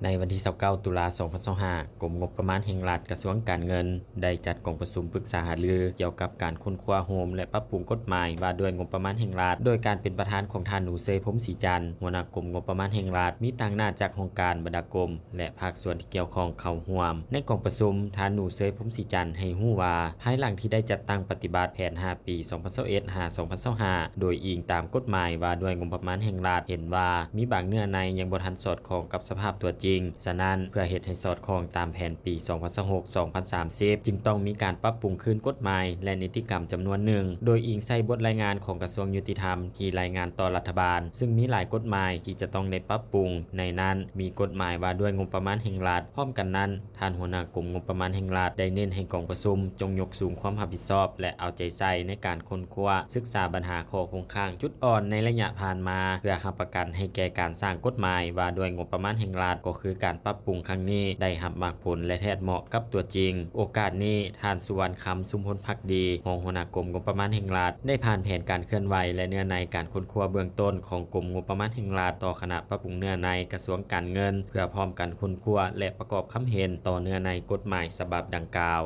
ໃນວັນທີຊາວເກົ້າ ຕຸລາ ສອງພັນຊາວຫ້າ ກົມງົບປະມານແຫ່ງລັດ ກະຊວງການເງິນ ໄດ້ຈັດກອງປະຊຸມປຶກສາຫາລືກ່ຽວກັບການຄົ້ນຄວ້າໂຮມ ແລະ ປັບປຸງກົດໝາຍວ່າດ້ວຍງົບປະມານແຫ່ງລັດ ໂດຍການເປັນປະທານຂອງທ່ານ ໜູເຊີຍ ພົມສີຈັນ ຫົວໜ້າກົມງົບປະມານແຫ່ງລັດ, ມີຕາງໜ້າຈາກຫ້ອງການ, ບັນດາກົມ ແລະ ພາກສ່ວນທີ່ກ່ຽວຂ້ອງເຂົ້າຮ່ວມ. ໃນກອງປະຊຸມ, ທ່ານ ໜູເຊີຍ ພົມສີຈັນ ໃຫ້ຮູ້ວ່າ ພາຍຫຼັງທີ່ໄດ້ຈັດຕັ້ງປະຕິບັດແຜນຫ້າປີ ສອງພັນຊາວເອັດ ຫາ ສອງພັນຊາວຫ້າ ໂດຍອີງຕາມກົດໝາຍວ່າດ້ວຍງົບປະມານແຫ່ງລັດ, ເຫັນວ່າມີບາງເນື້ອໃນຍັງບໍ່ທັນສອດຄ່ອງກັບສະພາບຕົວຈິງ. ສະນັ້ນ, ເພື່ອເຮັດໃຫ້ສອດຄ່ອງຕາມແຜນປີ ສອງພັນຊາວຫົກ ສອງພັນສາມສິບ ຈຶ່ງຕ້ອງມີການປັບປຸງຄືນກົດໝາຍ ແລະ ນິຕິກຳຈຳນວນໜຶ່ງ, ໂດຍອີງໃສ່ບົດລາຍງານຂອງກະຊວງຍຸຕິທຳທີ່ລາຍງານຕໍ່ລັດຖະບານ, ຊຶ່ງມີຫຼາຍກົດໝາຍທີ່ຈະຕ້ອງໄດ້ປັບປຸງ. ໃນນັ້ນ, ມີກົດໝາຍວ່າດ້ວຍງົບປະມານແຫ່ງລັດ. ພ້ອມກັນນັ້ນ, ທ່ານຫົວໜ້າກົມງົບປະມານແຫ່ງລັດ ໄດ້ເນັ້ນໃຫ້ກອງປະຊຸມຈົ່ງຍົກສູງຄວາມຮັບຜິດຊອບ ແລະ ເອົາໃຈໃສ່ໃນການຄົ້ນຄວ້າ, ສຶກສາບັນຫາຂໍ້ຄົງຄ້າງ, ຈຸດອ່ອນໃນໄລຍະຜ່ານມາ ເພື່ອຮັບປະກັນໃຫ້ແກ່ການສ້າງກົດໝາຍວ່າດ້ວຍງົບປະມານແຫ່ງລັດ ກໍຄືການປັບປຸງຄັ້ງນີ້ໄດ້ຮັບໝາກຜົນ ແລະ ແທດເໝາະກັບຕົວຈິງ. ໂອກາດນີ້, ທ່ານ ສຸວັນຄຳ ຊຸມພົນພັກດີ ຮອງຫົວໜ້າກົມງົບປະມານແຫ່ງລັດ ໄດ້ຜ່ານແຜນການເຄື່ອນໄຫວ ແລະ ເນື້ອໃນການຄົ້ນຄວ້າເບື້ອງຕົ້ນຂອງກົມງົບປະມານແຫ່ງລັດ ຕໍ່ຄະນະປັບປຸງເນື້ອໃນກະຊວງການເງິນ ເພື່ອພ້ອມກັນຄົ້ນຄວ້າ ແລະ ປະກອບຄຳເຫັນຕໍ່ເນື້ອໃນກົດໝາຍສະບັບດັ່ງກ່າວ.